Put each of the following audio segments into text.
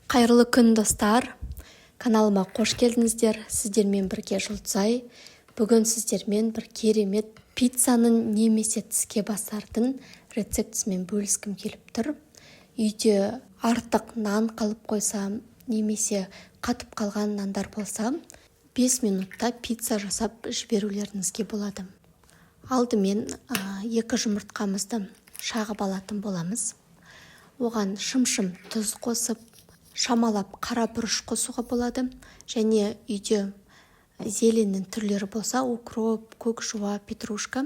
Қайырлы күн, достар! Каналыма қош келдіңіздер! Сіздермен бірге Жұлдызай. Бүгін сіздермен бір керемет пиццаның немесе тіске басардың рецептісімен бөліскім келіп тұр. Үйде артық нан қалып қойса немесе қатып қалған нандар болса, 5 минутта пицца жасап жіберулеріңізге болады. Алдымен екі жұмыртқамызды шағып алатын боламыз. Оған шымшым тұз қосып, шамалап қара бұрыш қосуға болады және үйде зеленнің түрлері болса, укроп, көк жуа, петрушка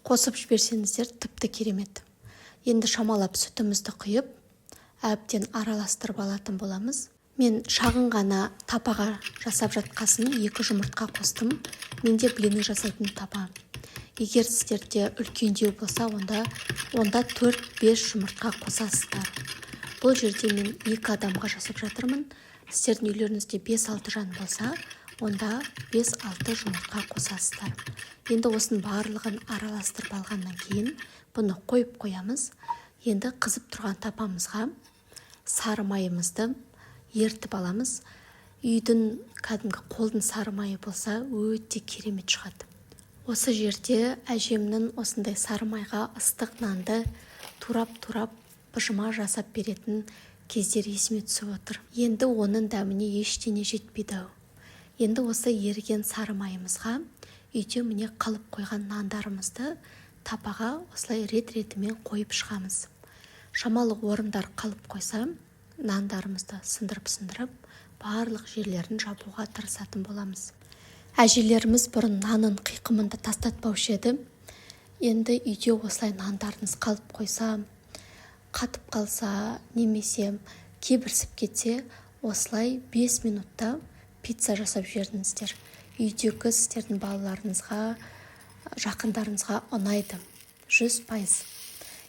қосып жіберсеңіздер, тіпті керемет. Енді шамалап сүтімізді құйып, әбден араластырып алатын боламыз. Мен шағын ғана тапаға жасап жатқасын екі жұмыртқа қостым. Менде блины жасайтын таба. Егер сіздерде үлкендеу болса, онда 4-5 жұмыртқа қосасыздар. Бұл жерде мен екі адамға жасап жатырмын. Сіздердің үйлеріңізде 5-6 жан болса, онда 5-6 жұмыртқа қосасыздар. Енді осының барлығын араластырып алғаннан кейін бұны қойып қоямыз. Енді қызып тұрған тапамызға сары майымызды ертіп аламыз. Үйдің, кәдімгі қолдың сары майы болса, өте керемет шығады. Осы жерде әжемнің осындай сары майға ыстық нанды турап-турап быжыма жасап беретін кездер есіме түсіп отыр. Енді оның дәміне ештеңе жетпейді-ау. Енді осы еріген сары майымызға үйде, міне, қалып қойған нандарымызды тапаға осылай рет-ретімен қойып шығамыз. Шамалы орындар қалып қойса, нандарымызды сындырып-сындырып, барлық жерлерін жабуға тырысатын боламыз. Әжелеріміз бұрын нанын қиқымын да тастатпаушы еді. Енді үйде осылай нандарыңыз қалып қойса, қатып қалса немесе кебірсіп кетсе, осылай 5 минутта пицца жасап жібердіңіздер. Үйдегі сіздердің балаларыңызға, жақындарыңызға ұнайды 100%.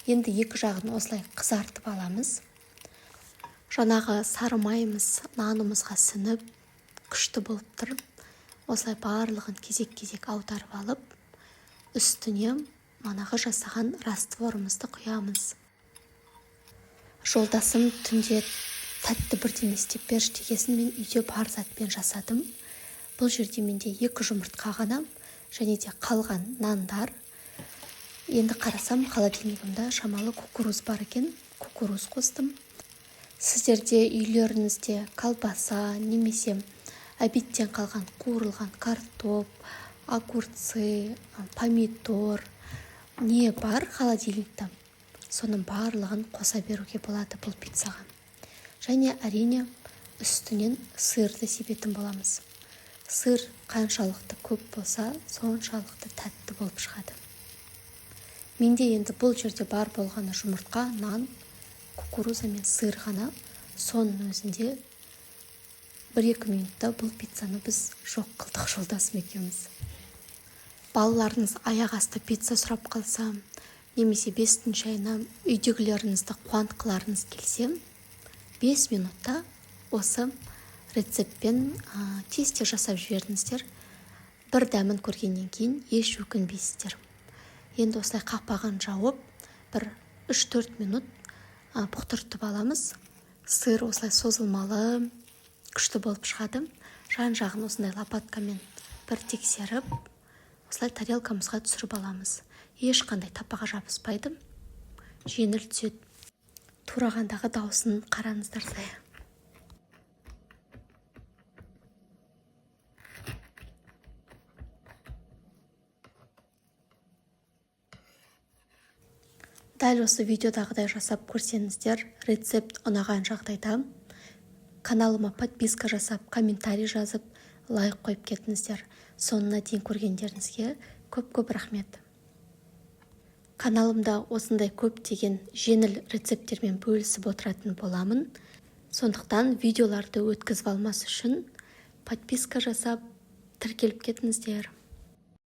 Енді екі жағын осылай қызартып аламыз. Жаңағы сары майымыз нанымызға сіңіп, күшті болып тұр. Осылай барлығын кезек-кезек аударып алып, үстіне манағы жасаған растворымызды құямыз. Жолдасым түнде тәтті бірдеме істеп берші дегесін, мен үйде бар затпен жасадым. Бұл жерде менде екі жұмыртқа ғана және де қалған нандар. Енді қарасам, холодильнигімде шамалы кукуруз бар екен, кукуруз қостым. Сіздерде үйлеріңізде колбаса немесе обедтен қалған қуырылған картоп, огурцы, помидор, не бар холодильникта, соның барлығын қоса беруге болады бұл пиццаға. Және, әрине, үстінен сырды себетін боламыз. Сыр қаншалықты көп болса, соншалықты тәтті болып шығады. Менде енді бұл жерде бар болғаны жұмыртқа, нан, кукуруза мен сыр ғана. Соның өзінде 1-2 минутта бұл пиццаны біз жоқ қылдық жолдасым екеуміз. Балаларыңыз аяқ асты пицца сұрап қалса немесе бестің шайына үйдегілеріңізді қуантқыларыңыз келсе, 5 минутта осы рецептпен тез-тез жасап жібердіңіздер. Бір дәмін көргеннен кейін еш өкінбейсіздер. Енді осылай қақпағын жауып, бір 3-4 минут бұқтыртып аламыз. Сыр осылай созылмалы, күшті болып шығады. Жан жағын осындай лопаткамен бір тексеріп, осылай тарелкамызға түсіріп аламыз. Ешқандай тапаға жабыспайды, жеңіл түседі. Турағандағы дауысын қараңыздар сая. Дәл осы видеодағыдай жасап көрсеңіздер, рецепт ұнаған жағдайда каналыма подписка жасап, комментарий жазып, лайк қойып кетіңіздер. Соңына дейін көргендеріңізге көп-көп рахмет. Каналымда осындай көптеген жеңіл рецепттермен бөлісіп отыратын боламын. Сондықтан видеоларды өткізіп алмас үшін подписка жасап, тіркеліп кетіңіздер.